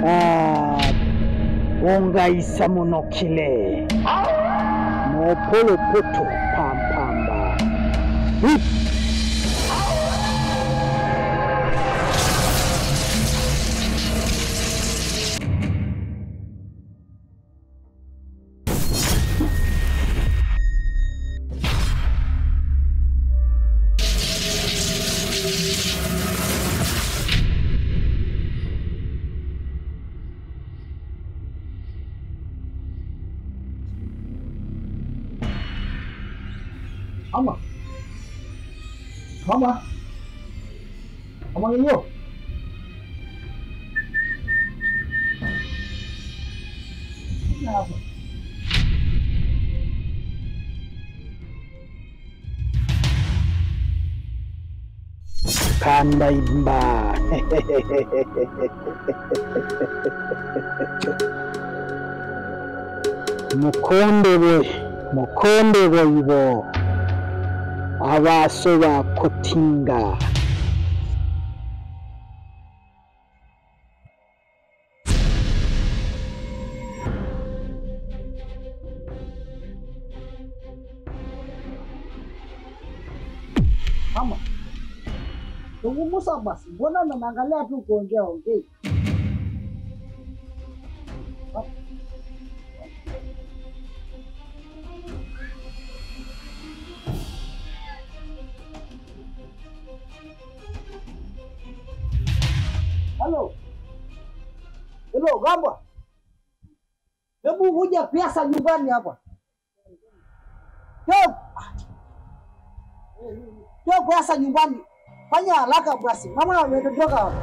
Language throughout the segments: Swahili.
Ah, ongaisa munokile mopolo poto pampamba. Mama. Mama. Mama hiyo. Hapa. Kanda imba. Mukonde we, mukonde we ibo. Abaso ba kutinga. Mama. Tungumusa basi, mbona unaangalia tu kuongea ongei? Halo. Hello, Gamba. Hebu kuja pesa nyumbani hapa. Yo pesa nyumbani. Fanya haraka basi. Mama ametoka hapa.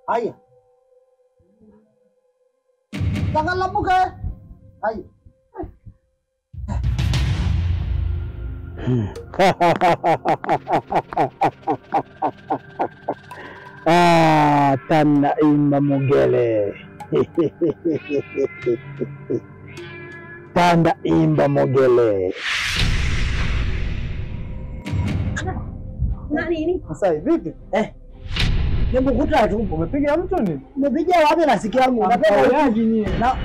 Haya. Tangalamuka. Haya. Ah, tanda imba mugele. Tanda imba mugele. Na nini? Sasa vipi? Nimekuta tu. Umepiga mtu nini? Nimepiga wapi na sikia yangu? Unapenda nini? Na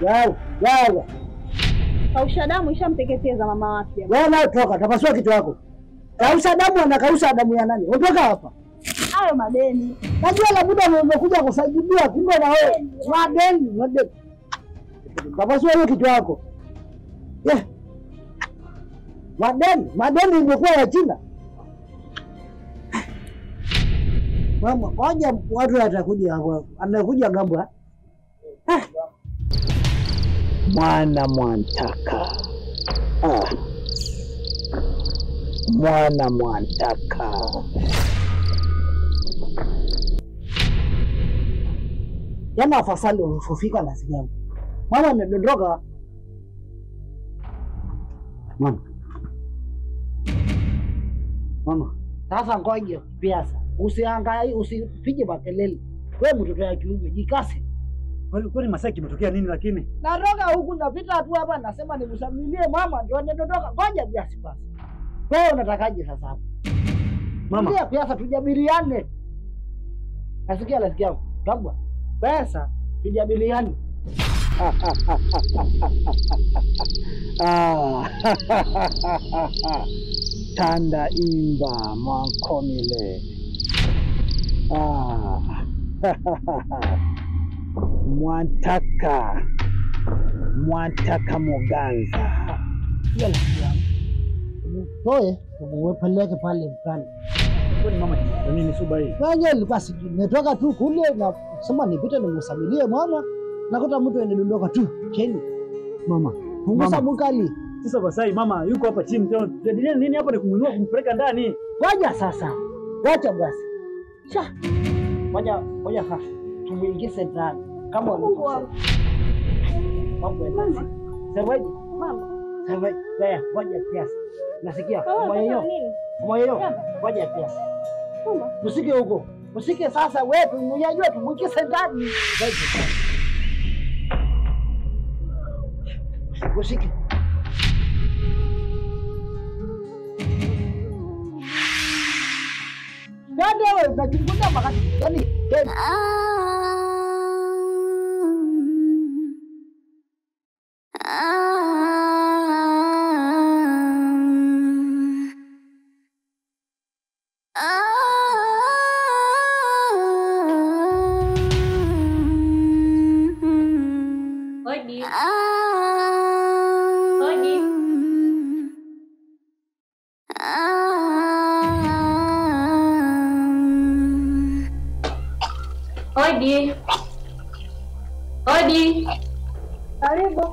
yao, yao. Kausha damu ishamteketeza mama wake. Wewe na toka, tapasua kichwa chako. Kausha damu anakausha damu ya nani? Ondoka hapa. Hayo madeni. Najua labda umekuja kusaidia kumbe na wewe. Madeni, madeni. Tapasua hiyo kichwa chako. Yeah. Madeni, madeni imekuwa ya China. Mama, ngoja watu watakuja hapo. Anakuja Gambwa. Mwana mwantaka. Ah. Mwana mwantaka. Yana afasali ulifika na sikia. Mama amedondoka. Mama. Mama. Sasa ngoja pesa. Usihangaike, usipige makelele. Wewe mtoto wa kiume jikase. Kwani Masai kimetokea nini lakini? Natoka huku napita tu hapa nasema nimsamilie mama ndio anadondoka. Ngoja basi basi. Wewe unatakaje sasa hapo? Mama. Ndio pesa tujadiliane. Nasikia rafiki yangu. Kabwa. Pesa tujadiliane. Ah. Tanda imba mwankomile. Ah. Mwantaka. Mwantaka Muganza. Yala yangu. Mtoe umwepeleke pale mtani. Kwani mama nini suba hii? Wewe nilikuwa sijui. Netoka tu kule na sema nipite nimsamilie mama. Nakuta mtu anadondoka tu chini. Mama, punguza mkali. Sasa Masai mama yuko hapa chini tena. Tujadiliane nini hapa ni kumuinua kumpeleka ndani. Ngoja sasa. Wacha basi. Sha. Ngoja, ngoja sasa. Tumuingize ndani. Kama wamekosea. Mambo ya Semaje? Mama. Semaje? Wewe ngoja pesa. Nasikia. Mama hiyo. Mama hiyo. Ngoja pesa. Mama. Usike huko. Usike sasa wewe tumujajua tumuingize ndani. Ngoja. Usike. Twende wewe unachungulia makati. Yaani Odi. Odi. Odi. Odi. Karibu.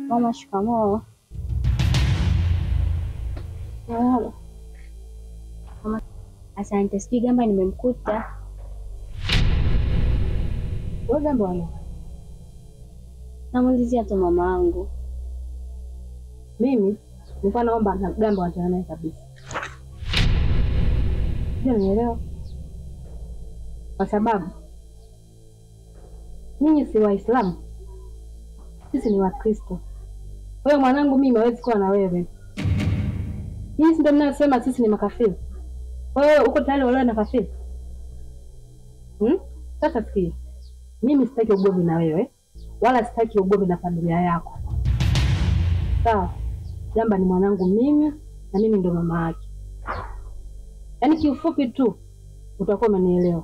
Mama, shikamoo. Marahaba. Mama, asante. Sijui Gamba nimemkuta. Wewe Gamba wana? Namuulizia tu mama yangu. Mimi nilikuwa naomba Gamba waachane naye kabisa. Sio, nielewa. Kwa sababu ninyi si Waislamu, sisi ni Wakristo. Wewe mwanangu, mimi hawezi kuwa na wewe. Nyinyi si ndio mnasema sisi ni makafiri? Wewe uko tayari uolewe na kafiri? Sasa sikia. Mimi sitaki ugomvi na wewe, wala sitaki ugomvi na familia yako. Sawa? Gamba ni mwanangu mimi na mimi ndo mama yake. Yaani kiufupi tu utakuwa umenielewa.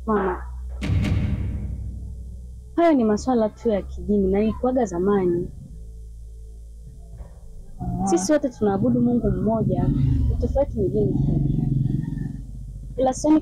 Mama, hayo ni masuala tu ya kidini na ilikuwaga zamani. Sisi wote tunaabudu Mungu mmoja, utofauti ni dini tu. Ila sioni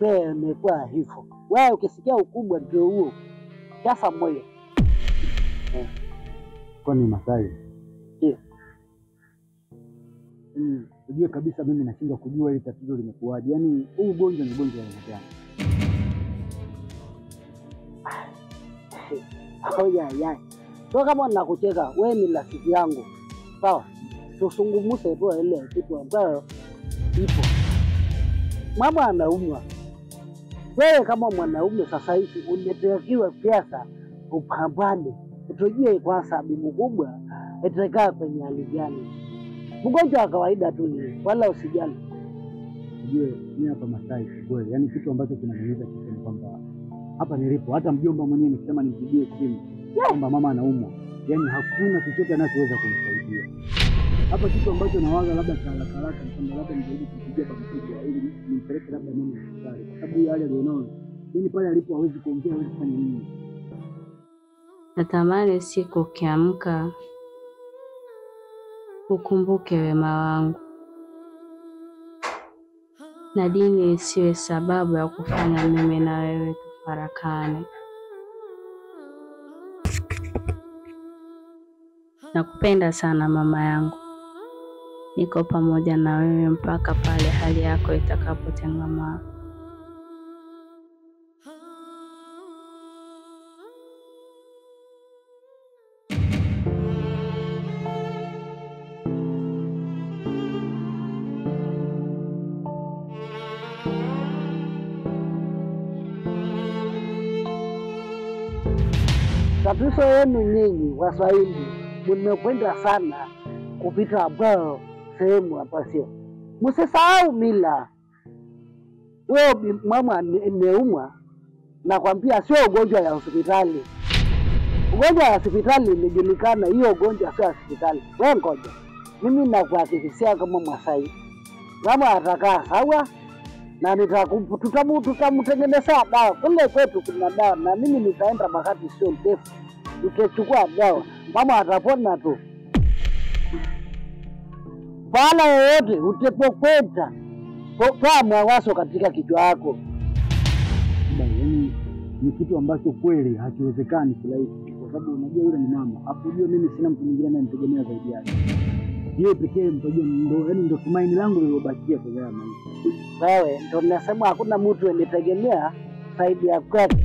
wewe imekuwa hivyo. Wewe ukisikia ukubwa ndio huo. Kafa moyo. Kwani Masai? Ndio. Unajua kabisa mimi nashindwa kujua hili tatizo limekuwaje. Yaani huu ugonjwa ni ugonjwa wa aina gani? Oya ya. Sio kama nakucheka, wewe ni rafiki yangu. Sawa? Tusungumuse tu ile kitu ambayo ipo. Mama anaumwa. Wewe kama mwanaume sasa hivi unatakiwa pesa upambane. Utujue kwanza bibi mkubwa itakaa kwenye hali gani. Mgonjwa wa kawaida tu ni, wala usijali. Ujue mimi hapa Masai kweli, yaani kitu ambacho kinaniumiza kichwa ni kwamba hapa nilipo hata mjomba mwenyewe nikisema nimpigie simu kwamba mama anaumwa, yaani hakuna chochote anachoweza kumsaidia. Hapa kitu ambacho nawaza labda haraka haraka ni kwamba labda nijaribu kumpigia baba mkubwa ili nimpeleke labda mama hospitali, kwa sababu hali alionao, yaani pale alipo hawezi kuongea, hawezi kufanya nini. Natamani siku ukiamka ukumbuke wema wangu, na dini isiwe sababu ya kufanya mimi na wewe tufarakane. Nakupenda sana mama yangu, niko pamoja na wewe mpaka pale hali yako itakapotengamaa. Tatizo yenu nyinyi Waswahili mmekwenda sana kupita ambao sehemu hapa sio. Msisahau mila. Wewe mama nimeumwa, nakwambia sio ugonjwa ya hospitali. Ugonjwa ya hospitali imejulikana, hiyo ugonjwa sio hospitali. Wewe ngoja. Mimi nakuhakikishia kama Masai, mama atakaa sawa na tutamtengenezea dawa. Kule kwetu kuna dawa na mimi nitaenda wakati sio mrefu. Tutachukua dawa. Mama atapona tu. Pala yoyote utapokwenda, toa mawazo katika kichwa yako. Yaani ni kitu ambacho kweli hakiwezekani kirahisi, kwa sababu unajua yule ni mama. Afu ujue mimi sina mtu mwingine anayemtegemea zaidi yake. Yeye pekee mtajua, ndo yaani ndo tumaini langu lililobakia kwa haya maisha. Wewe ndo nasema hakuna mtu anitegemea zaidi ya kwake.